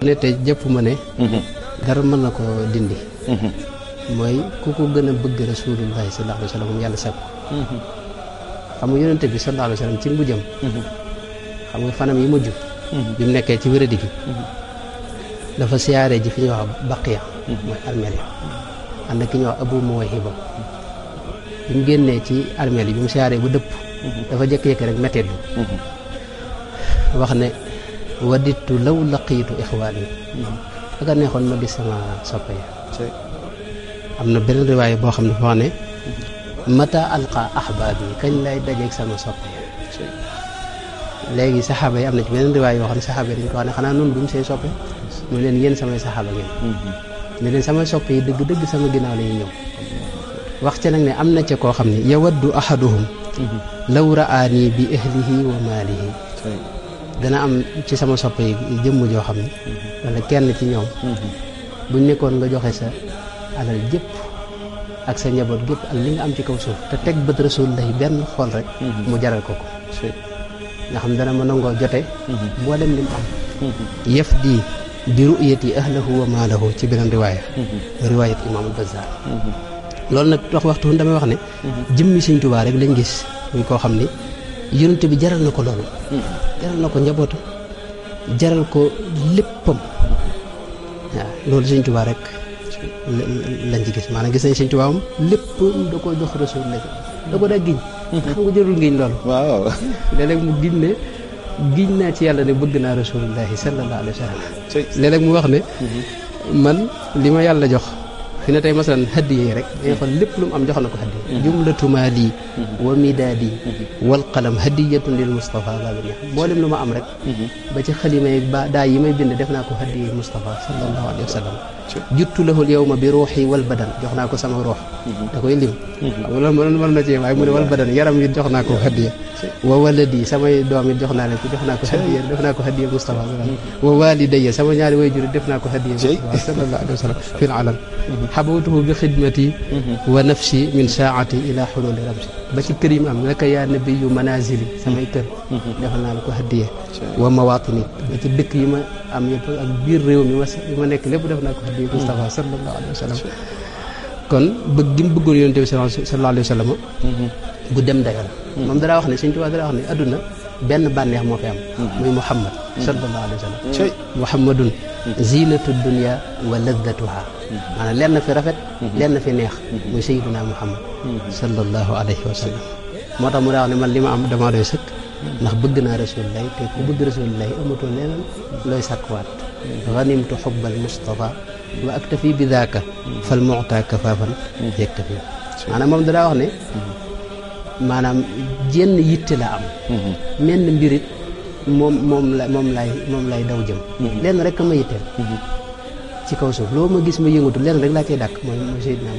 ne te jëpp ma ne dara mën na ko dindi mooy ku ko gën a bëgg rasulullahi sallallahu alayhi wa sallam yàlla sàkk xam nga yonente bi sallallahu alayhi wa sallam ci mujjam xam nga fanam yi mujj bi mu nekkee ci wéradi gi dafa siyaare ji fi ñuy wax baqiya mooy armeel yi ànd ak ki ñuy wax abu muwayhiba bi mu génnee ci armeel yi bi mu siyaaree ba dëpp dafa jékki-jékki rek metteet wax ne wadittu law laqiitu ixwaani aka neexoon ma gis sama soppe yi am na beneen riwaay boo xam ne foo ne mata alqa ahbaab yi kañ lay dajeeg sama soppe yi léegi saxaaba yi am na ci beneen riwaay yoo xam ne saxaaba yi dañ ko wax ne xanaa noonu duñ say soppe mu leen yéen samay saxaaba ngeen ne leen samay soppe yi dëgg-dëgg sama ginnaaw la ñuy ñëw wax ca nag ne am na ca koo xam ne yawaddu ahaduhum law raani bi ahlihi wa maalihi dana am ci sama soppe yi jëmm joo xam ne wala kenn ci ñoom buñ nekkoon nga joxe sa alal jëpp ak sa njaboot gépp ak li nga am ci kaw suuf te teg bët rasulullahi benn xool rek mu jaral ko nga xam dana ma nangoo jote mboolem li mu am yëf di bi ru'yati ahlahu wa maalahu ci beneen riwaaya riwaayat imaamul Bazzaar loolu nag waxtu damay wax ne jëmmi Sëñ Tuubaa rek lañ gis muy koo xam ni yonent bi jaral na ko loolu jaral na ko njabootu jaral ko léppam waaw loolu Sëñ Tuubaa rek lañ ci gis maanaam gis nañ Sëñ Tuubaa moom lépp da koo jox Rasulullah da ko daa giñ xam nga jërul ngiñ loolu waaw léeg-léeg mu giñ ne giñ naa ci yàlla ne bëgg naa Rasulullahi sallallahu alayhi wa sallam léeg-léeg mu wax ne man li ma yàlla jox fi ne tey masalan hadiya yi rek dañuy xool lépp lu mu am jox na ko hadiya jumlatu maali wa midaadi wal qalam hadiyatun lil Mustafa babil mboolem lu ma am rek ba ci xalima yi ba daa yi may bind def naa ko hadiya Mustafa sallallahu alayhi wa sallam juttu lahul yawma bi ruuxi wal badan jox naa ko sama ruux da koy lim xam nga loolu mën na ci waaye mu ne wal badan yaram yi jox naa ko hadiya wa waladi samay doom it jox naa leen ko jox naa ko hadiya def naa ko hadiya Mustafa wa walidayya sama ñaari waajur def naa ko hadiya Mustafa sallallahu alayhi wa sallam fil alam xabawtuhu bi xidmati wa nafsi min saati ila xululi ramsi ba ci kër yi ma am laka yaa nabiyu manazili samay kër defal naa la ko hadiya wa mawatini ba ci dëkk yi ma am yëpp ak biir réew mi ma nekk lépp def naa ko hadiya Mustafa sallallahu alayhi wa sallam kon bëgg gi mu bëggoon yonent bi sallallahu alayhi wa sallam bu dem dayo la moom dara wax ne Sëñ Tuubaa dara wax ne adduna benn bànneex moo fi am muy Muhammad sallallahu alayhi wa sallam Muhammadun zinatu dunya wa laddatuha maanaam leen na fi rafet leen na fi neex muy sayyiduna Muhammad sallallahu alayhi wa sallam moo tax mu daa wax ne man li ma am damaa doy sëkk ndax bëgg naa rasulullahi te ku bëgg rasulullahi amatoo leneen looy sàkkuwaat ganimtu xubbal Mustafa wa aktafi bi daaka fal mu'ta kafaafan yaktafi maanaam moom daa wax ne maanaam jenn yitte la am menn mbirit moom lay daw jëm lenn rek ma yitteel ci kaw suuf loo ma gis ma yëngatu lenn rek laa cay dàkk mooy Seydina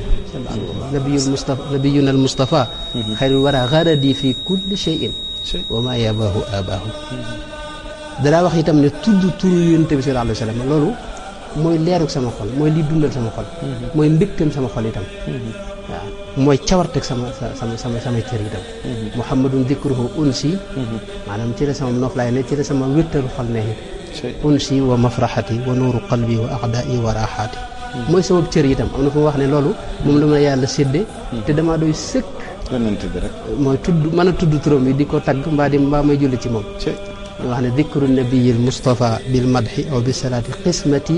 nabiyuna al Mustafa xayrul wara garadi fi kulli shay'in wa ma yabahu abahu danaa wax itam ne tudd turu yonent bi sallallahu alayhi wa sallam loolu mooy leeruk sama xol mooy liy dundal sama xol mooy mbégteem sama xol itam waaw mooy cawarteg samay cër itam muhammadun dikruhu unsi maanaam ci la sama noflaay ne ci la sama wéttalu xol ne unsi wa mafraxati wa nuuru qalbi wa aqdaai wa raaxaati mooy sama cër itam am na fu mu wax ne loolu moom la ma yàlla sédde te damaa doy sëkk mooy tudd mën a tudd turam yi di ko tagg mbaa may julli ci moom ñu wax ne dikru nabiyil Mustafa bil madhi aw bi salaati qismati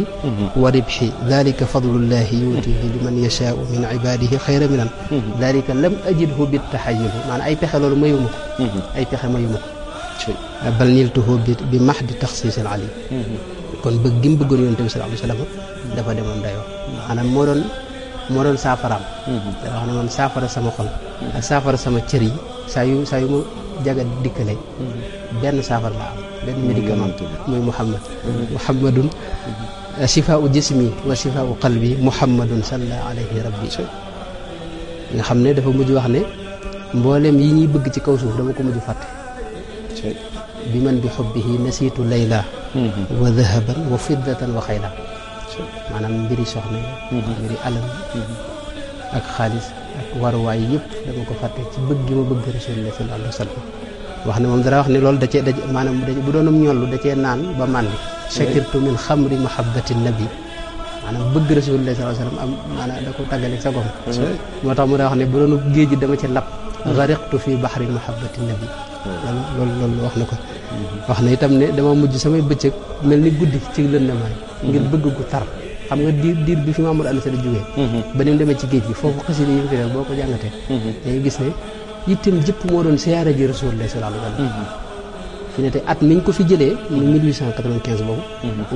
wa ribhi dalika fadlullahi yutihi liman yashaau min ibadihi xayra minan dalika lam ajidhu bit taxayuli maanaam ay pexe loolu mayuma ko ay pexe mayuma ko bal niltuhu bi mahdi taxsiisil alim kon bëgg gi mu bëggoon yonent bi sallallahu alayhi wa sallam dafa demoon dayoo maanaam moo doon saafaraam dafa wax ne man saafara sama xol ak saafara sama cër yi saa yu ma jaga dikkale benn saafara la am benn médicament muy muhammadun shifaau jismi wa shifaau qalbi muhammadun salla alayhi rabbi nga xam ne dafa mujj wax ne mboolem yi ñuy bëgg ci kaw suuf dama ko mujj fàtte bi man bi xubbihi nasiitu layla wa dahaban wa fiddatan wa xayla maanaam mbiri soxna mbiri alal ak xaalis ak waruwaay yëpp dama ko fàtte ci bëgg gi ma bëgg rasulullah sallallahu alayhi wa sallam wax ne moom dara wax ne loolu da cee maanaam bu doonum ñollu da cee naan ba màndi shakirtu min xamri mahabbati nabi maanaam bëgg rasulullah sallallahu alayhi wasallam am maanaam da ko tàggale sa gom moo tax mu daa wax ne bu doon géej gi dama ci lab gariqtu fi bahri mahabbati nabi loolu wax na ko wax na itam ne dama mujj samay bëccëg mel ni guddi ci lëndamaay ngir bëgg gu tar xam nga diir bi fi Mamadou Anta Sall jógee ba ni mu demee ci géej gi foofu xasida yi mu fi def boo ko jàngatee dañuy gis ne yittem jëpp moo doon siyaare ji rasulullah sallallahu alayhi wasallam fi ne tey at miñ ko fi jëlee mu 1895 boobu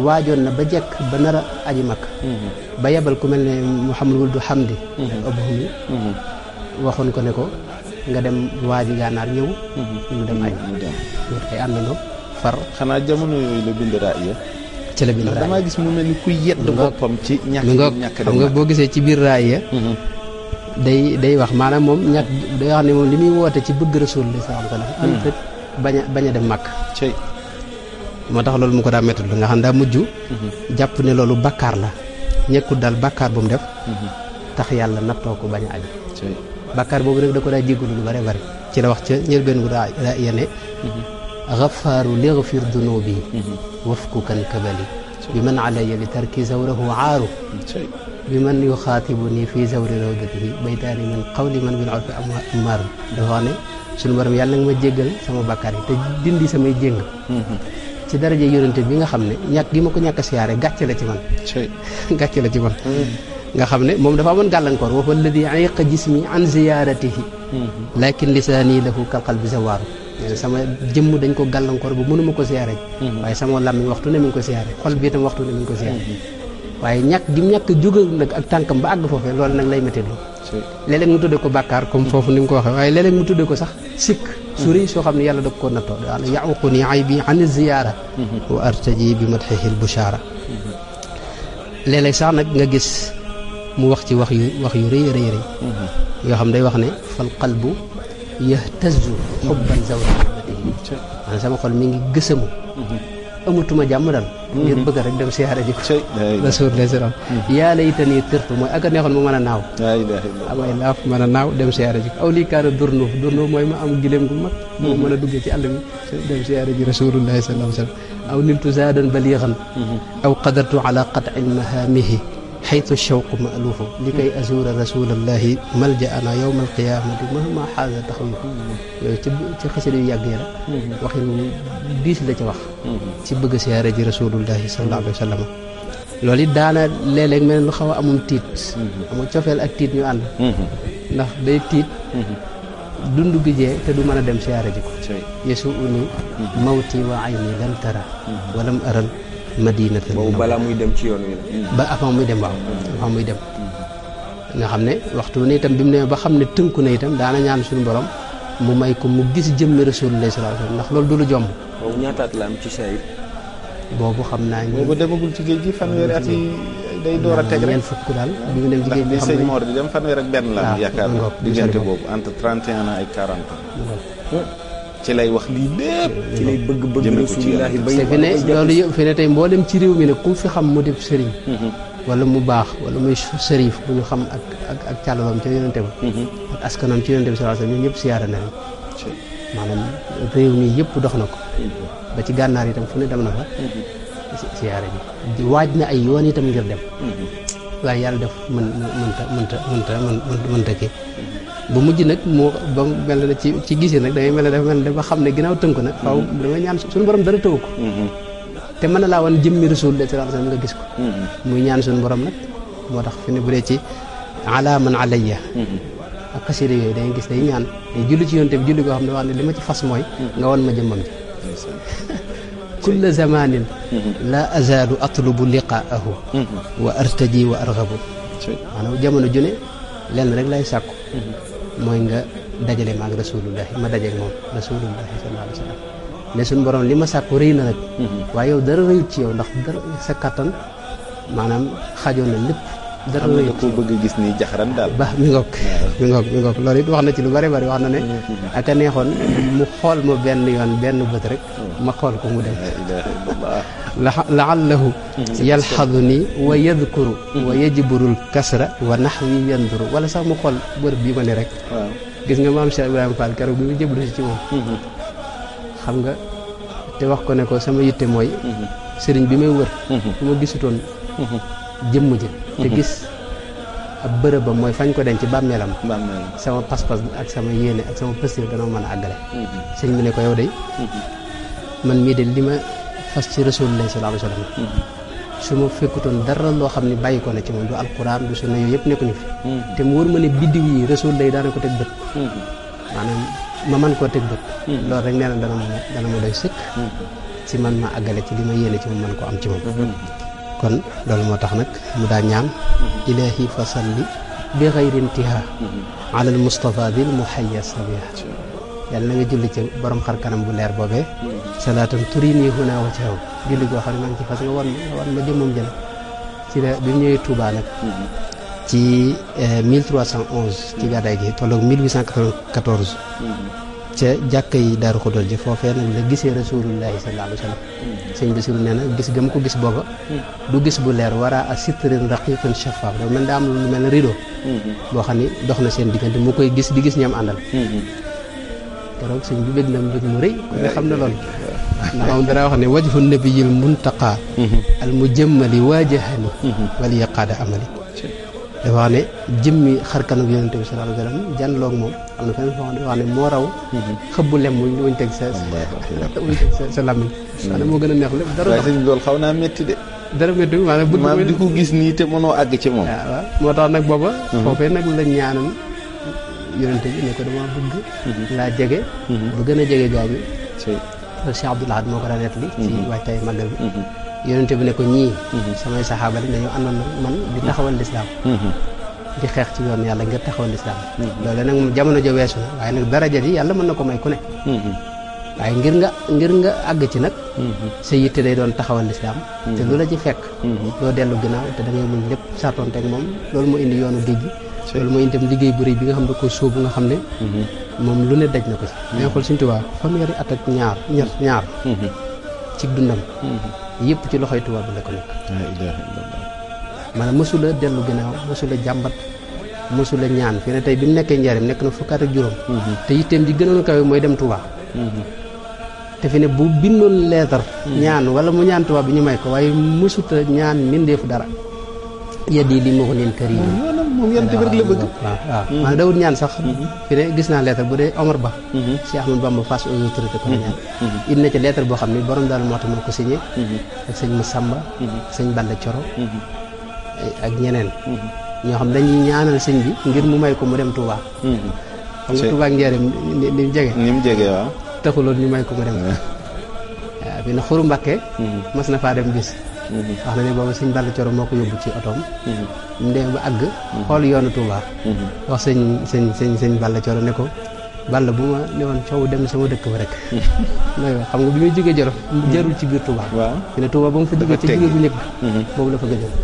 waajoon na ba jekk ba nar a aji Makka ba yebal ku mel ne Mouhamadou Wuld Hamdi Abouhumi waxoon ko ne ko nga dem waaji gànnaar ñëw ñu dem aji ñu ay àndandoo far xanaa jamono yooyu la bind raaya ci la bind raaya damaa gis mu mel ni kuy yedd boppam ci ñàkk xam nga boo gisee ci biir raaya day wax maanaam moom ñàkk day wax ne moom li muy woote ci bëgg rasulullah sallallahu alayhi wasallam en fait bañ a dem màkk moo tax loolu mu ko daa méttul nga xam daa mujj jàpp ne loolu bakkaar la ñekkul daal bakkaar bu mu def tax yàlla nattoo ko bañ a aju bakkaar boobu nag da ko daa jéggalu lu bare bare ci la wax ca njëlbeen bu daa yene gafaaru lighfir dunubi wafku kan kabali bi man alayya li tarki zawrahu aaru bi man yuxaatibuni fi zawri rawdatihi baytaani min qawli man bil urfi amaar dafa wax ne suñu borom yàlla nga ma jéggal sama bakkaar yi te dindi samay jéng ci daraje yonente bi nga xam ne ñàkk gi ma ko ñàkk a siyaare gàcce la ci man gàcce la ci man nga xam ne moom dafa amoon gàllankoor wa huwa alladi ayqa jismi an ziyaratihi lakin lisaani lahu kal qalbi zawaaru sama jëmm dañ ko gàllankoor bu mënuma ko siyaare waaye sama làmmiñ waxtu ne mi ngi ko siyaare xol bi itam waxtu ne mi ngi ko siyaare waaye ñàkk gi mu ñàkk jóge nag ak tànkam ba àgg foofee loolu nag lay méttitlu léeg-léeg mu tudde ko bàkkaar comme foofu ni mu ko waxee waaye léeg-léeg mu tudde ko sax sikk su rëy soo xam ne yàlla da ko nattoo daana yaququni aybi an ziyaara wa artaji bi madhihi al bushara léeg-léeg sax nag nga gis mu wax ci wax yu rëy rëy yoo xam day wax ne fal qalbu yahtazu xubban zawratihi maanaam sama xol mi ngi gësamu amatuma jàmm dal ngir bëgg rek dem siyaare ji ko rasulullah sallam yaa laytanii tirtu mooy ak a neexoon mu mën a naaw amay laaf mën a naaw dem siyaare ji ko aw lii kaana durnu mooy ma am gileem gu mag moo mën a duggee ci àll bi dem siyaare ji rasulullah sallallahu alayhi wasallam aw niltu zaadan baliixan aw qadartu ala qat'i mahaamihi xaytu shawqu maaluufu li kay azuura rasulallahi maljaana yowma alqiyamati mahma xaasa taxawif yooyu ci xasida yu yàgg yi la waxin diis la ci wax ci bëgg siyaare ji rasulullahi sallallahu alayhi wa sallam loolu it daana léeg-léeg mel lu xaw a amum tiit amul cofeel ak tiit ñu ànd ndax day tiit dund gi jee te du mën a dem siyaare ji ko yesu uni mawti wa ayni lam tara walam aral madinata boobu balaa muy dem ci yoon wi la ba avant muy dem waaw avant muy dem nga xam ne waxtu ne itam bi mu ne ba xam ne tënku na itam daana ñaan suñu borom mu may ko mu gis jëmmi rasulullah sallallahu alayhi wasallam ndax loolu du lu jomb boobu ñaataat la am ci sayid boobu xam naa boobu demagul ci géej gi fanweeri at yi day door a teg rek ñeent fukk daal bi mu dem ci géej gi xam sëñ Mor di dem fanweer ak benn la yaakaar na diggante boobu entre 31 ans ay 40 ans ci lay wax lii lépp ci lay bëgg rasulillahi bay fi ne loolu yëpp fi ne tey mboolem ci réew mi ne ku fi xam mu def sëriñ wala mu baax wala muy sërif bu ñu xam ak càllaloom ca yonente ba ak askanam ci yonente bi sallallahu alayhi wasallam ñun ñëpp siyaara na maanaam réew mi yëpp dox na ko ba ci gànnaar itam fu ne dem na fa siyaara ji waaj na ay yoon itam ngir dem waaye yàlla def mënta kii bu mujj nag moo ba mel na ci gisee nag dangay mel ne dafa mel ne ba xam ne ginnaaw tënku na faaw dama ñaan suñu borom dara tëw ko te mën na laa wan jëmmi rasulullah sallallahu alayhi wasallam nga gis ko muy ñaan suñu borom nag moo tax fi ne bu dee ci ala man alayya ak xasida yooyu dangay gis day ñaan day julli ci yonte bi julli koo xam ne wax ne li ma ci fas mooy nga wan ma jëmmam ji kulla zamanin la azalu atlubu liqaahu wa artaji wa arghabu maanaam jamono ju ne lenn rek lay sàkku mooy nga dajale maag rasulullahi ma dajeeg moom rasulullahi sallallahu alayhi wa sallam ne suñu borom li ma sàkku rëy na nag waaye yow dara rëyut ci yow ndax dara sa kattan maanaam xajoon na lépp dara rëyut ko bëgg gis ni jaxaran daal ba mi ngoog loolu it wax na ci lu bari bari wax na ne ak a neexoon mu xool ma benn yoon benn bët rek ma xool ko mu dem laallahu yalxaduni wa yadkuru wa yajburul kasra wa naxwi yanduru wala sax mu xool bërëb bii ma ne rek gis nga maam Cheikh Ibrahima Fall keroog bi mu jëblu si ci moom xam nga te wax ko ne ko sama yitte mooy sëriñ bi may wër bu ma gisutoon jëmm ji te gis ab bërëbam mooy fañ ko denc ci bàmmeelam sama pas-pas ak sama yéene ak sama pëstir dana mën a àggale sëriñ bi ne ko yow de man mii de li ma fas ci rasulullah sallallahu alayhi wasallam su ma fekkutoon dara loo xam ne bàyyi ko na ci moom du alquran du sunna yooyu yëpp nekkuñu fi te mu wër ma ne biddiw yi rasulullah daana ko teg bët maanaam ma man koo teg bët loolu rek nee na dana ma doy sëkk ci man ma àggale ci li ma yéene ci moom man ko am ci moom kon loolu moo tax nag mu daa ñaan ilahi fa salli bi xayri intiha ala al mustafa bil muhayya sabiha yàlla na nga julli ci borom xar kanam bu leer boobee salaatan turini huna wa caw julli goo xam ne maa ngi ci fas nga wan ma jëmmam jël ci la bi mu ñëwee Touba nag ci 1311 ci gàddaay gi tolloog 1894 ca jàkka yi Daaru Xudóos ji foofee nag la gisee rasulullahi sallallahu alayhi wa sallam sëñ Basiru nee na gis gëm ko gis booba du gis bu leer wara a sitrin raqiqin shaffaaf da mel daa am lu mel ne rideau boo xam ni dox na seen diggante mu koy gis di gis ñam àndal keroog sëñ bi bëgg na mbëgg mu rëy ku ne xam na loolu ndax moom dara wax ne wajhu nabiyil muntaqa al mujammali waajahani wali yaqaada amali dafa wax ne jëmmi xarkanam yonente bi sallallahu alayhi wa sallam janloog moom am na fenn foo xam ne wax ne moo raw xëbbu lem wuñ teg sa làmmiñ maanaam moo gën a neex lépp dara sëñ bi loolu xaw naa métti de dara métti maanaam bëgg di ko gis nii te mënoo àgg ci moom waaw moo tax nag booba foofee nag la ñaanal yonente bi ne ko dama bëgg laa jege bu gën a jege gaañu loolu Cheikh Abdoul Ahad moo ko daan nettali ci waajtaay màggal bi yonente bi ne ko ñii samay saxaaba la dañoo àndoon nag man di taxawal lislaam di xeex ci yoon yàlla ngir taxawal lislaam loolu nag moom jamono ja weesu na waaye nag daraja ji yàlla mën na ko may ku ne waaye ngir nga àgg ci nag sa yitte day doon taxawal lislaam te lu la ci fekk doo dellu ginnaaw te da ngay mun lépp sartonteeg moom loolu moo indi yoonu géej gi loolu mooy itam liggéey bu rëy bi nga xam ne ko sóobu nga xam ne moom lu ne daj na ko ci mais xool Sëñ Tuubaa fanweeri at ak ñaar ci dundam yëpp ci loxoy tubaab bi la ko nekk maanaam mësula dellu ginnaaw mësula jàmbat mësula ñaan fii ne tey bi mu nekkee Njaaréem nekk na fukkaat ak juróom te yitteem ji gënoon kawe mooy dem Touba te fi ne bu bindoon leetar ñaan wala mu ñaan tubaab bi ñu may ko waaye mësuta ñaan mindeefu dara yeddi li moo ko neen kër yi moom yan rek la bëgg waaw maanaam dawut ñaan sax fi ne gis naa lettre bu dee Omar Ba Cheikh Ahmadou Bamba face aux autorités ko ñaan indi na ci lettre boo xam ne borom daal moo tax moo ko signé ak sëñ Massamba sëñ Balla Coro ak ñeneen ñoo xam dañuy ñaanal sëñ bi ngir mu may ko mu dem Touba xam nga Touba ak Njaaréem ni mu jege waaw taxuloon ñu may ko mu dem waaw bi na Xuru Mbàkke mas na faa dem bis wax na ne boobu sëñ Balla Coro moo ko yóbbu ci otoom mu demee ba àgg xool yoonu Touba wax sëñ Balla Coro ne ko Balla bu ma ne woon coow dem sama dëkk ba rek xam nga bi muy jógee Jolof jarul ci biir Touba fi ne Touba ba mu fa jógee ci jóge bu njëkk boobu la fa gëjoon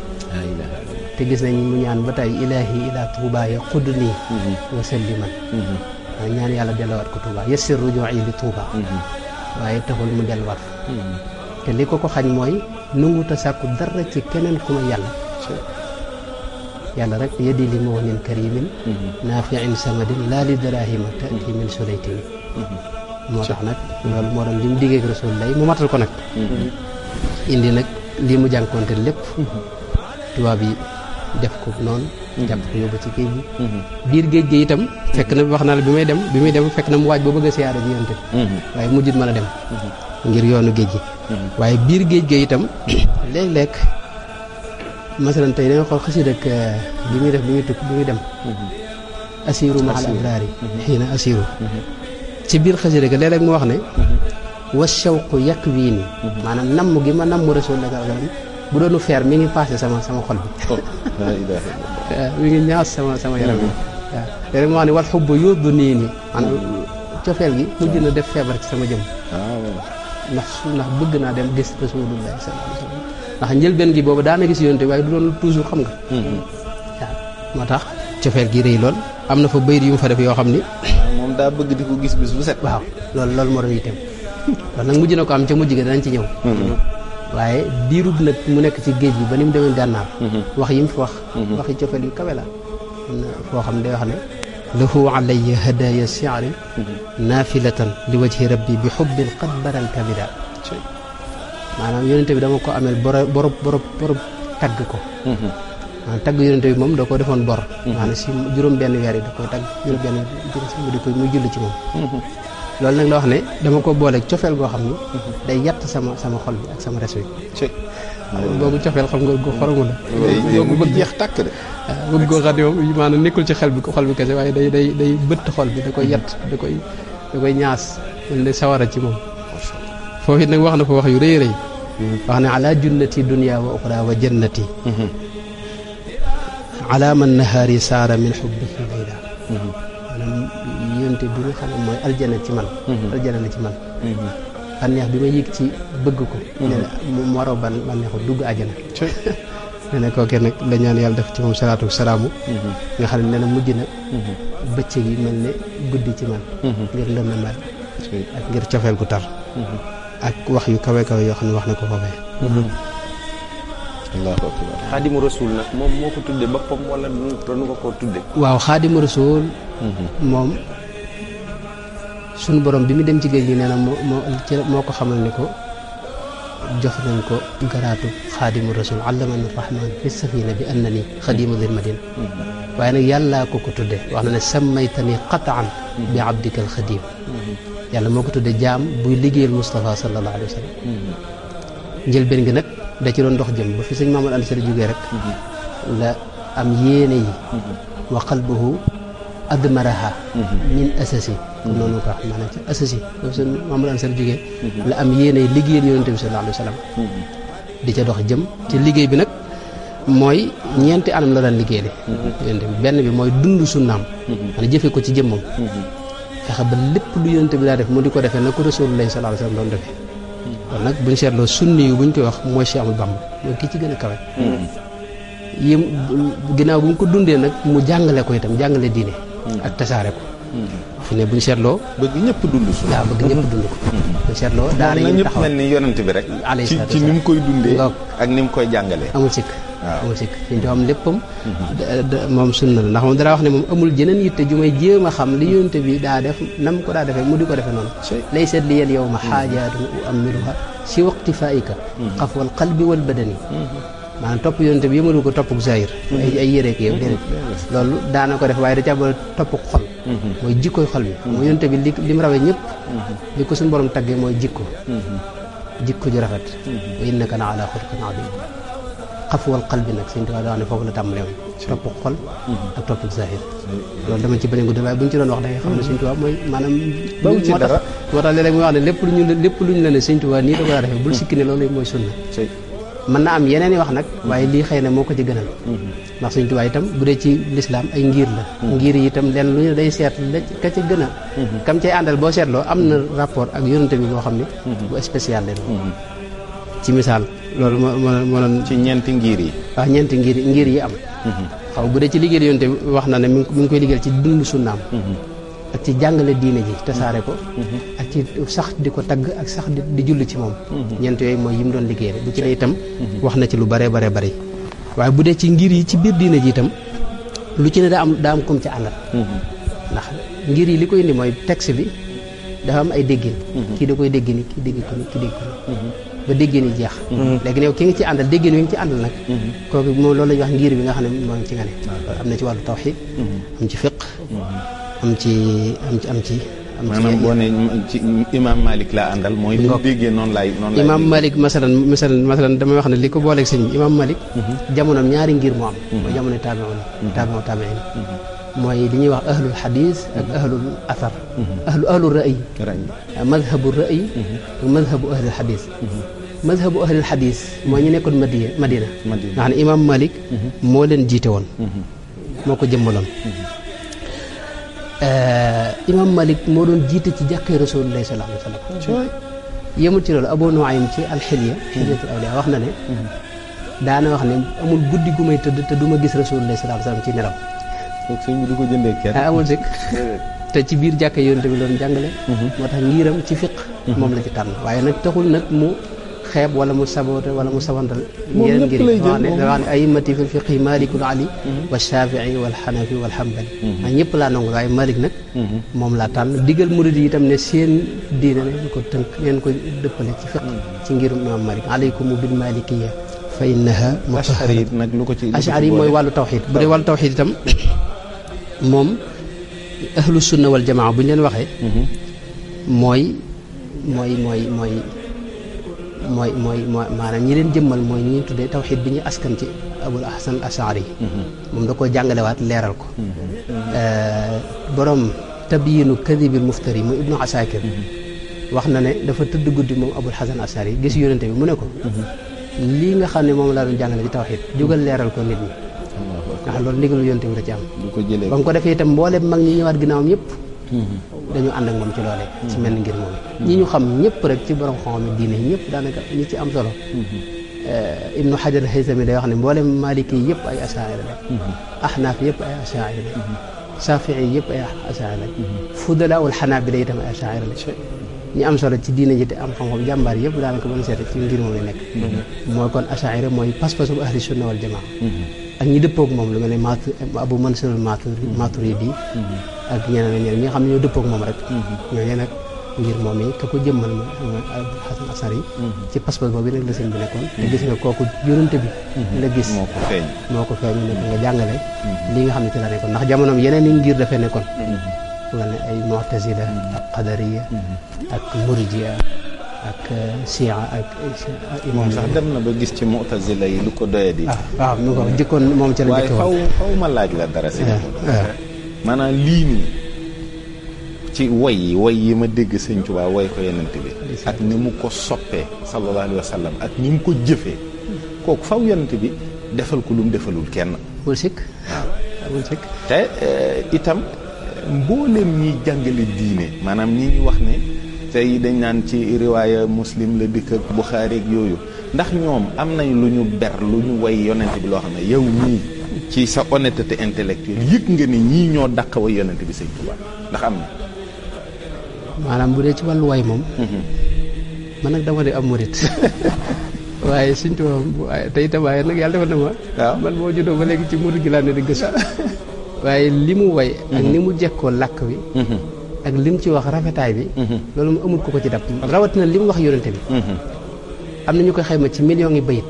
te gis nañ mu ñaan ba tey ilaahi ila Touba ya xudd nii wa salliman ñaan yàlla delluwaat ko Touba yassir ruju'i li Touba waaye taxul mu delluwaat te li ko xañ mooy nangu ta sàkku dara ci keneen ku ma yàlla rek yeddi li moo nin karimin naafi'in samadin laa li darahima ta'ti min sulaytini moo tax nag loolu moo doon li mu diggee ak Rasulullah mu matal ko nag indi nag lii mu jànkoonte lépp tubaab yi def ko noonu jàpp ko yóbbu ci géej gi biir géej gi itam fekk na wax na la bi muy dem fekk na mu waaj ba bëgg a siyaare ji yonte waaye mujjut mën a dem ngir yoonu géej gi waaye biir géej gi itam léeg-léeg masalan tey danga xool xasida ak bi muy def bi muy dem asiru ma al abraari xiina asiru ci biir xasida ga léeg-léeg mu wax ne wa shawqu yàq wii nii maanaam namm gi ma namm Rasulullah bu doonu feer mi ngi passé sama xol bi mi ngi ñaas sama yaram bi waaw léeg-léeg mu wax ne wal xubbu yóbbu nii nii maanaam cofeel gi mujj na def feebar ci sama jëm ndax bëgg naa dem gis Rasulullah sallallahu alayhi wasallam ndax njëlbeen gi boobu daana gis yonte waaye du doon toujours xam nga waaw moo tax cofeel gi rëy lool am na fa bayit yu mu fa def yoo xam ni moom daa bëgg di ko gis bis bu set waaw loolu moo doon yitteem loolu nag mujj na ko am ca mujj ga danañ ci ñëw waaye diirub nag mu nekk ci géej gi ba ni mu demee gànnaar wax yi mu fi wax waxi cofeel yu kawe la foo xam ne day wax ne lahu alayya hadaya shi'ri nafilatan li wajhi rabbi bi hubbin qad baral kabida maanaam yonente bi dama ko ameel borob tagg ko maanaam tagg yonente bi moom da ko defoon bor maanaam si juróom benn weer yi da koy tagg juróom benn mu di ko muy julli ci moom loolu nag la wax ne dama ko booleeg cofeel goo xam ni day yatt sama xol bi ak sama res wi boobu cofeel xam nga gu xoromu la mu bëgg jeex tàkk de bëgg goo xam ne moom maanaam nekkul ci xol bi kese waaye day bëtt xol bi da koy yatt da koy ñaas mel ne sawara ci moom foofu it nag wax na fa wax yu rëy rëy wax ne ala junnati dunya wa uxra wa jannati ala man nahaari saara min xubbihi layla maanaam yonte bi nga xam ne mooy aljana ci man aljana la ci man bànneex bi ma yëg ci bëgg ko ne mu waroo bànneexu dugg àjjana ne ne kooke nag la ñaan yàlla def ci moom salaatu salaamu nga xam ne nee na mujj na bëccëg yi mel ne guddi ci man ngir lënd mel ak ngir cofeel gu tar ak wax yu kawe kawe yoo xam ne wax na ko foofee allahu akbar xaadimu rasul nag moom moo ko tudde boppam wala doonu ko tudde waaw xaadimu rasul moom suñu borom bi mu dem ci géej gi nee na moo ko xamal ni ko jox nañ ko garaatu xaadimu rasul allamani rahman fi safina bi annani xadimu dil madina waaye nag yàllaa ko tudde wax na ne sammaytani qataan bi abdika al xadim yàlla moo ko tudde jaam buy liggéeyal Moustapha sallallahu alayhi wa sallam njëlbéen gi nag da ci doon dox jëm ba fi sëñ Mamadou Anta Sali jógee rek la am yéene yi wa qalbuhu admaraha min asasi comme noonu ko wax maanaam ci asasi boobu sëñ Mamadou Anta Sali jógee la am yéene yi liggéeyal yonente bi sallallahu alayhi wa sallam di ca dox jëm ci liggéey bi nag mooy ñeenti anam la daan liggéeyale yonente bi benn bi mooy dund sunnaam maanaam jëfe ko ci jëmmam fexe ba lépp lu yonente bi daa def mu di ko defee na ko Rasulullah sallallahu alayhi wa sallam doon defee kon nag buñ seetloo sunni yu buñ koy wax mooy Cheikh Ahmadou Bamba mooy kii ci gën a kawe yim ginnaaw bu mu ko dundee nag mu jàngale ko itam jàngale diine ak tasaare ko fi ne buñ seetloo bëgg ñëpp dund sunna waaw bëgg ñëpp dund ko buñ seetloo daara yi ñëpp mel ni yonent bi rek ci ni mu koy dundee ak ni mu koy jàngalee amul sikk amul sikk fi ñu am léppam moom sunna la ndax moom dara wax ne moom amul jeneen yitte ju may jéem a xam li yonent bi daa def nam ko daa defee mu di ko defee noonu lay seet li yel yow ma xaajaatun uammiluha si waqtifaika xafwal qalbi wal badani maanaam topp yonent bi yëmalu ko topp zahir ay yére ki yow déedéet loolu daana ko def waaye da ca ba topp xol mooy jikkoy xol bi mooy yonent bi li mu rawee ñëpp li ko suñu borom taggee mooy jikko ju rafet wa innaka la ala xulqin adim xafwal qalbi nag sëñ Tuubaa daa ne foofu la tàmbalee woon topp xol ak topp zahir loolu dama ci bañ a gudd waaye bu ñu ci doon wax da ngay xam ne sëñ Tuubaa mooy maanaam moo tax léeg-léeg muy wax ne lépp lu ñu la ne sëñ Tuubaa nii da ko daa defee bul sikki ne loolu mooy sunna mën na am yeneen i wax nag waaye lii xëy na moo ko ci gënal ndax sëñ Tuubaa itam bu dee ci lislaam ay ngir la ngir yi itam lenn lu ñu day seet la ka ci gën a kam cay àndal boo seetloo am na rapport ak yonente bi boo xam ne bu spécial leen ci misaal loolu moo doon ci ñeenti ngir yi waaw ñeenti ngir yi am xaw bu dee ci liggéey yonente bi wax na ne mi ngi koy liggéeyal ci dund sunnaam ak ci jàngale diine ji tasaare ko ak ci sax di ko tagg ak sax di julli ci moom ñeent yooyu mooy yi mu doon liggéey bu ci ne itam wax na ci lu bare bari waaye bu dee ci ngir yi ci biir diine ji itam lu ci ne daa am comme ci àndal ndax ngir yi li koy indi mooy texte bi dafa am ay déggin kii da koy dégg ni kii dégg ko ni kii dégg ko ni ba déggin yi jeex léegi new ki nga ci àndal déggin wi nga ci àndal nag kooku moom loolu la ñuy wax ngir bi nga xam ne moom ci nga ne am na ci wàllu tawxiid am ci fiq am ci maanaam boo ne ci imam Malik laa àndal mooy li mu déggee noonu laay imam Malik masalan damay wax ne li ko booleeg sëñ bi imam Malik jamonoom ñaari ngir moo am mooy jamono tabi'in mooy li ñuy wax ahlul xadis ak ahlul athar ahlul ra'y madhabu ra'y ak madhabu ahlul xadis madhabu ahlul xadis mooy ñu nekkoon Madina nga xam ne imam Malik moo leen jiite woon moo ko jëmmaloon imam Malik moo doon jiite ci jàkkee Rasulullah sallallahu alayhi wa sallam yemul ci loolu Abu Nuaym ci alxilya xilyatul awliya wax na ne daana wax ne amul guddi gu may tëdd te du ma gis Rasulullah sallallahu alayhi wa sallam ci nelaw sëñ bi du ko jëndee kenn amul sëkk te ci biir jàkkee yonent bi loolu jàngale moo tax ngiram ci fiq moom la ci tànn waaye nag taxul nag mu xeeb wala mu saboote wala mu sabantal yeneen ngir wax ne a'immati fil fiqhi malikul ali wa shafii wal xanafi wal xambali ñëpp laa nangu waaye malik nag moom laa tànn digal murid yi itam ne seen diine neen ko tënk neen ko dëppale ci fiq ci ngirum imam malik alaykum bil malikiya fa innaha ashari nag lu ko ci ashari yi mooy wàllu tawxid bu dee wàllu tawxid itam moom ahlu sunna wal jamaa bu ñu leen waxee mooy maanaam ñi leen jëmmal mooy ñi tuddee tawxid bi ñu askan ci abul hasan ashari moom da koo jàngalewaat leeral ko borom tabyinu kadibil muftari mu ibnu asakir wax na ne dafa tëdd guddi moom abul hasan ashari gis yonente bi mu ne ko lii nga xam ne moom laa doon jàngale ci tawxid jógal leeral ko nit ñi ndax loolu ndigalu yonente bi da ci am ba mu ko defee itam mboolem mag ñi ñëwaat ginnaawam ñëpp dañu ànd ak moom ci loolee ci mel ngir moom ñi ñu xam ñëpp rek ci borom xam diine ñëpp daanaka ñi ci am solo ibnu hajar haytami day wax ne mboolem maliki yi yëpp ay asaa'ira la ahnaaf yëpp ay asaa'ira la safii yëpp ay asaa'ira la fudalaa'ul xanaabila itam ay asaa'ira la ñi am solo ci diine ji te am xam-xam jàmbaar yëpp daanaka ba ñu seete ci ngir moom la nekk mooy kon asaa'ira mooy pas-pasu ahli sunna wal jamaa ak ñi dëppoog moom lu mel ne Abu Mansur Maturidi ak ñeneen ak ñeneen ñi nga xam ne ñoo dëppoog moom rek ñooñu nag ngir moom yi ka ko jëmmal mooy Abul Hasan Ashari ci pas-pas boobu nag la sëñ bi nekkoon te gis nga kooku yonent bi la gis moo ko feeñ ne nga jàngale li nga xam ne ci la nekkoon ndax jamonoom yeneen yi ngir dafee nekkoon la ne ay Mu'tazila ak Qadariya ak Murji'a ak Shia ak imam sax dem na ba gis ci Mu'tazila yi lu ko doyee di waaw mu ko jëkkoon moom ci la waaye xaw ma laaj la dara si maanaam lii nii ci way yi ma dégg sëñ Tuubaa way ko yenent bi ak ni mu ko soppee sallallahu alayhi wa sallam ak ni mu ko jëfee kooku faw yenent bi defal ko lu mu defalul kenn wul sikk wul sikk te itam mbooleem ñiy jàngale diine maanaam ñi ñu wax ne tey dañ naan ci riwaaya Muslim la dikk ak Buxaari ak yooyu ndax ñoom am nañ lu ñu ber lu ñu way yonent bi loo xam ne yow ñii ci sa honnêteté intellectuelle yëg nga ni ñii ñoo dàq way yonent bi sëñ Tuubaa ndax am na maanaam bu dee ci wàllu way moom man nag dama di am murit waaye sëñ Tuubaa tey itam waaye nag yàlla defal na ma man boo juddoo ba léegi ci murit gi laa ne di gëstu waaye li mu way ak ni mu jekkoo làkk wi ak lim ci wax rafetaay bi loolu mu amul ko ci dab rawatina li mu wax yonente bi am na ñu koy xayma ci millions yi bayit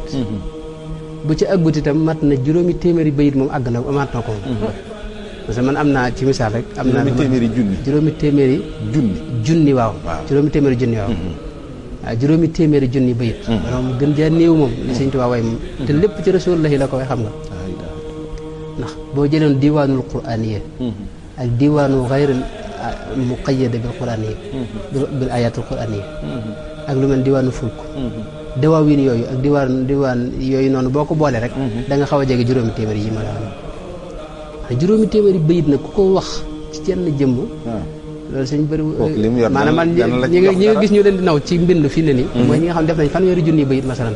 bu ci àggut itam mat na juróomi téeméeri bayit moom àgg na amaat na ko moom parce que man am naa ci misaal rek am naa juróomi téeméeri junni waaw juróomi téeméeri junni waaw waaw juróomi téeméeri junni bayit maanaam gën jaa néew moom li Sëñ Tuubaa way moom te lépp ci Rasulullaahi la ko way xam nga ndax boo jëloon diwaanul quraaniyya ak diwaanu xayril muqayyada bil quraaniyya bil ayaatul quraaniyya ak lu mel diwaanu fulk dawaawin yooyu ak diwaan yooyu noonu boo ko boole rek da nga xaw a jege juróomi téeméeri yi ma la wax juróomi téeméeri bayit nag ku ko wax ci jenn jëmm loolu sëñ bëri maanaam man ñi nga gis ñu leen di naw ci mbind fi ne ni mooy ñi nga xam ne def nañ fanweeri junni bayit masalan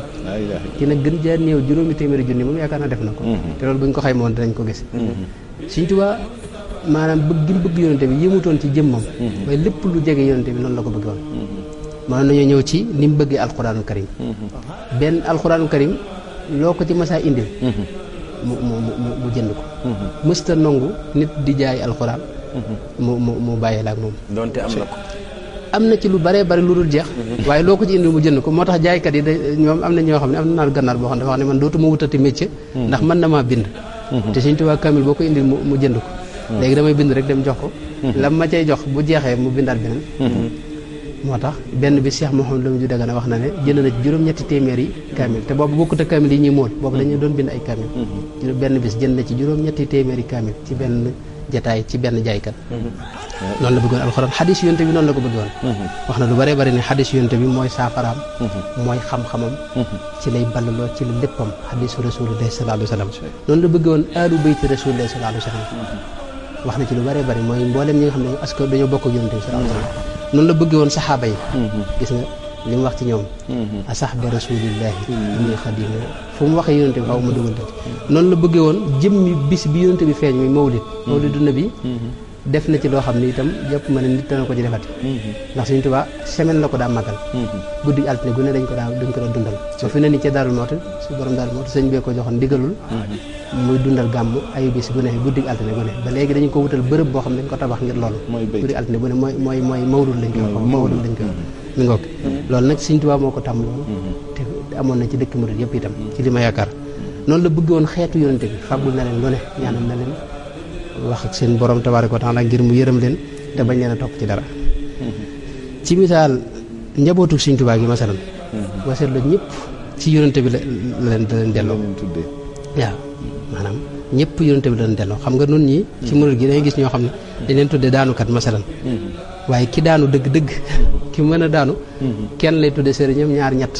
ki nag gën jaa néew juróomi téeméeri junni moom yaakaar naa def na ko te loolu bu ñu ko xayma woon dinañ ko gis Sëñ Tuubaa maanaam bëgg gi mu bëgg yonente bi yëmutoon ci jëmmam waaye lépp lu jege yonente bi noonu la ko bëgg woon mënoon nañoo ñëw ci ni mu bëggee alxuraanul karim benn alxuraanul karim loo ko ci masaa indil mu jënd ko mësta nangu nit di jaay alxuraan mu bàyyee la ak moom donte am na ko am na ci lu baree bari lu dul jeex waaye loo ko ci indil mu jënd ko moo tax jaaykat yi ñoom am na ñoo xam ne am na naar gannaar boo xam ne dafa wax ne man dootuma wutati métier ndax mën na maa bind te Sëñ Tuubaa kamil boo ko indil mu jënd ko léegi damay bind rek dem jox ko lam ma cay jox bu jeexee mu bindaat beneen moo tax benn bi Cheikh Mouhamadou Lamine Dagana wax na ne jënd na ci juróom-ñetti téeméeri kaamil te boobu bokkut ak kaamil yi ñuy móol boobu dañu doon bind ay kaamil benn bis jënd na ci juróom-ñetti téeméeri kaamil ci benn jataay ci benn jaaykat noonu la bëggoon alxuraan xadis yonte bi noonu la ko bëggoon wax na lu bëree bëri ne xadis yonte bi mooy saafaraam mooy xam-xamam ci lay ballaloo ci la léppam xadisu rasulillahi sallallahu alayhi wa sallam noonu la bëggoon aalu bayti rasulillahi sallallahu alayhi wa sallam wax na ci lu bëree bëri mooy mboolem ñi nga xam ne parce que dañoo bokk ak yonte bi sallallahu alayhi wa sallam noonu la bëggee woon saxaaba yi gis nga li mu wax ci ñoom asahba rasulillahi inni xadimu fu mu waxee yonente bi xaw ma dugal ci noonu la bëggee woon jëmmi bis bi yonente bi feeñ mi mawlidu nabi def na ci loo xam ne itam jàpp ma ne nit dana ko ci defati ndax Sëñ Tuubaa semaine la ko daa màggal guddi altine gu ne dañ ko daa dundal ba fi ne ni ca Daarul Muxti su borom Daarul Muxti sëñ bee ko joxoon ndigalul muy dundal gàmm ayu bis gu ne guddi altine gu ne ba léegi dañu ko wutal bërëb boo xam ne dañ ko tabax ngir loolu guddi altine gu ne mooy mawlud lañ koy mawlud lañ koy mi ngoog loolu nag Sëñ Tuubaa moo ko tàmm loolu te amoon na ci dëkk murid yëpp itam ci li ma yaakaar noonu la bëgg woon xeetu yonente bi fàggul na leen lu ne ñaanal na leen wax ak seen borom tabaaraka wa taala ngir mu yërëm leen te bañ leen a topp ci dara ci misaal njabootu Sëñ Tuubaa gi masalan waseet la ñëpp ci yonente bi la leen delloo waaw maanaam ñëpp yonente bi la leen delloo xam nga nun ñi ci murid gi dangay gis ñoo xam ne dañ leen tuddee daanukat masalan waaye ki daanu dëgg-dëgg ki mën a daanu kenn lay tudde sëriñam ñaar ñett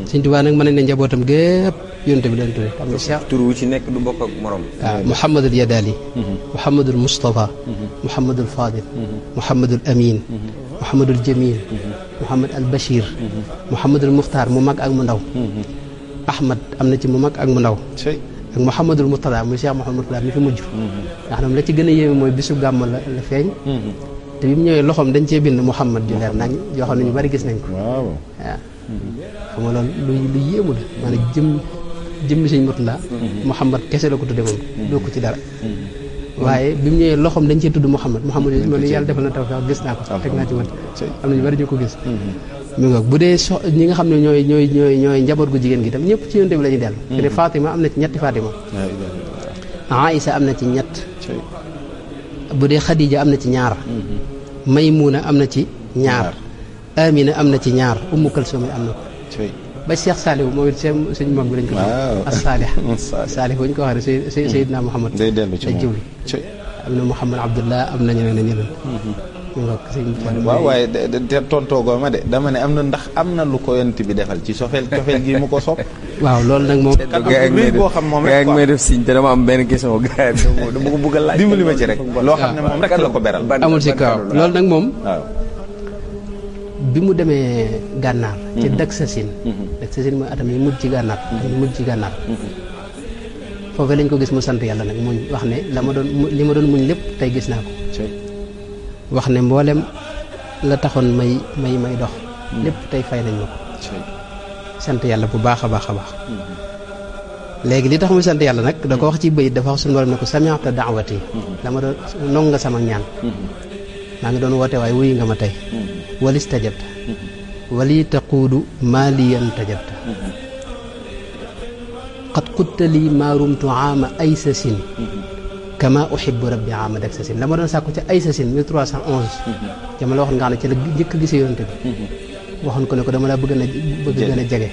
Sëñ Tuubaa nag mën nañ ne njabootam gépp yonente bi leen tudde xam nga Cheikh tur wu ci nekk du bokk ak morom waaw Mouhamadul Yadali Mouhamadul Moustapha Mouhamadul Fadil Mouhamadul Amin Mouhamadul Jamil Mouhamad al Bachir Mouhamadul Muxtaar mu mag ak mu ndaw Ahmad am na ci mu mag ak mu ndaw ak Mouhamadul Murtada muy Cheikh Mouhamadul Murtada mi fi mujj nga xam ne la ci gën a yéeme mooy bisu gàmm la feeñ te bi mu ñëwee loxoom dañ cee bind Mouhamad ju leer nañ yoo xam ne ñu bari gis nañ ko waaw xam nga loolu lu yéemu la maanaam jëmmi Sëñ Murtada Mouhamad kese la ko tudde moom doo ko ci dara waaye bi mu ñëwee loxoom dañ cee tudd Mouhamad yooyu man yàlla defal na tawfeex gis naa ko teg naa ci wët am na ñu bari ñu ko gis mi nga bu dee ñi nga xam ne ñooy njaboot gu jigéen gi tam ñëpp ci yonte bi la ñuy dellu te de Fatima am na ci ñetti Fatima Aïsa am na ci ñett bu dee Khadija am na ci ñaar Maymuna am na ci ñaar Amina am na ci ñaar Ummu Kalsum am na ko ba Cheikh Saliou moom it suñu mag bi lañ ko as Saalih bu ñu ko waxee ne Seydina Muhammad day jëwli am na Muhammad Abdullah am na ñeneen waaw waaye te tontoogoo ma de dama ne am na ndax am na lu ko yonent bi defal ci cofeel gi mu ko sopp waaw loolu nag moom boo xam moom rek may def signe te dama am benn question gars dama ko bëgg a laaj dimbali ma ci rek loo xam ne moom rek la ko beral amul si kaw loolu nag moom bi mu demee gànnaar ci Daksasin mooy atam yi mujj ci gànnaar foofu lañ ko gis mu sant yàlla nag muñ wax ne li ma doon muñ lépp tey gis naa ko wax ne mboolem la taxoon may dox lépp tey fay nañ ma ko sant yàlla bu baax a baax a baax léegi li tax muy sant yàlla nag da ko wax ci bayit dafa wax suñu borom ne ko sami'ta da'wati la ma doon nong nga sama ñaan maa ngi doon woote waaye wuyu nga ma tey walis tajabta wali taquudu maaliyan tajabta qad qutta lii maa rumtu aama aysasin kama uhibbu rabbi aama daksasin la ma doon sàkku ci aysasin 1311 jama la waxoon nga xam ne ci la njëkk a gisee yonte bi waxoon ko ne ko dama la bëgg gën a jege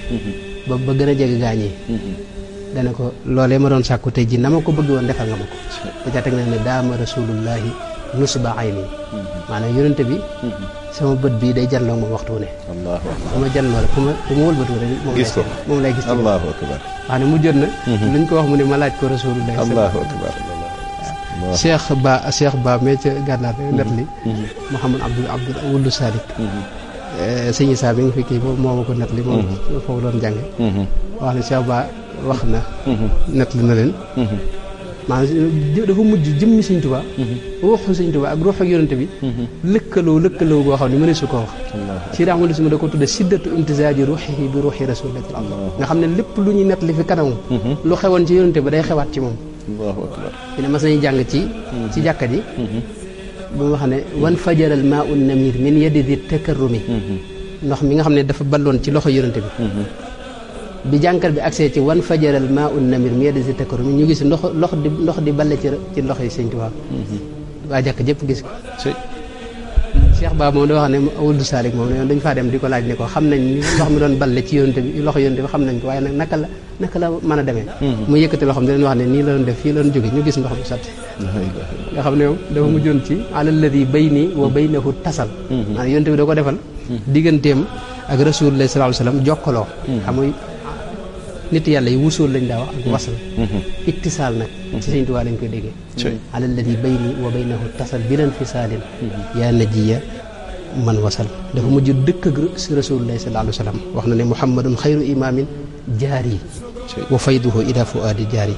ba gën a jege gaañi dana ko loolee ma doon sàkku tey ji na ma ko bëgg woon defal nga ma ko da ca teg na ne daama rasulullahi nusba ayni maanaam yonente bi sama bët bii day janloo moom waxtu ne fu ma janloo rek fu ma wëlbatu rek moom lay gis allahu akbar wax ne mu jot na luñ ko wax mu ne ma laaj ko rasulullahi allahu akbar Cheikh Ba mais ca gànnaar net li Mouhamad Abdul Wuldu Salik sëñ Issa bi nga fi kii moo ma ko net li moom foofu doon jànge wax ne Cheikh Ba wax na net li na leen maanaam dafa mujj jëmmi Sëñ Tuubaa ruuxu Sëñ Tuubaa ak ruuxu yonente bi lëkkaloo boo xam ne mëne su ko wax ci raxmali suma da ko tudde siddatu imtisaaji ruuxihi bi ruuxi rasulillahi nga xam ne lépp lu ñuy net li fi kanam lu xewoon ci yonente bi day xewaat ci moom allahu akbar fi ne mas nañu jàng ci jàkka ji bu ma xam ne wan fajaral maa un namir min yadi di takarrumi ndox mi nga xam ne dafa balloon ci loxo yonente bi jànkar bi accès ci wan fajaral maa un namir min yadi di takarrumi ñu gis ndox di balle ci loxo yi Sëñ Tuubaa waa jàkk jëpp gis ko Cheikh Ba moom da wax ne Wuldu Salik moom ne dañ faa dem di ko laaj ne ko xam nañ ni ndox mi doon balle ci yonente bi loxo yonente bi xam nañ ko waaye nag naka la mën a demee mu yëkkati loo xam ne dañ wax ne nii la doon def fii la doon jóge ñu gis ndox mi sotti nga xam ne moom dafa mujjoon ci alalladi bayni wa baynahu tasal maanaam yonente bi da ko defal digganteem ak rasulullah sallallahu alayhi wasallam jokkaloo xam nga nit yàlla yi wusool lañ daa wax ak wasal ittisaal nag ci Sëñ Tuubaa lañ koy déggee alalladi bayni wa baynahu tasal bilan fisaalin yaa najiya man wasal dafa mujj dëkk ak rasulullah sallallahu alayhi wasallam wax na ne muhammadun xayru imaamin jaari wa fayduhu ila fuaadi jaari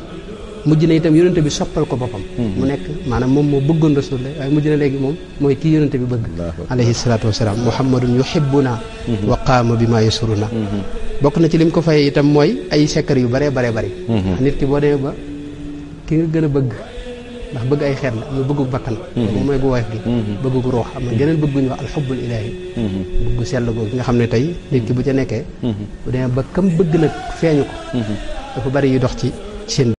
mujj na itam yonente bi soppal ko boppam mu nekk maanaam moom moo bëggoon rasulullah waaye mujj na léegi moom mooy kii yonente bi bëgg alayhi salaatu wasalaam muhammadun yuhibbuna wa qaama bi ma yasuruna bokk na ci lim ko fay itam mooy ay sekkar yu bare bare bari nit ki boo demee ba ki nga gën a bëgg ndax bëgg ay xeet la am na bëggu bakkan moom mooy gu woyof gi bëgg gu ruux am na geneen bëgg gu ñu wax alxubbul ilaahi bëggu sell googu nga xam ne tey nit ki bu ca nekkee bu demee ba kam bëgg nag feeñu ko dafa bari yu dox ci seen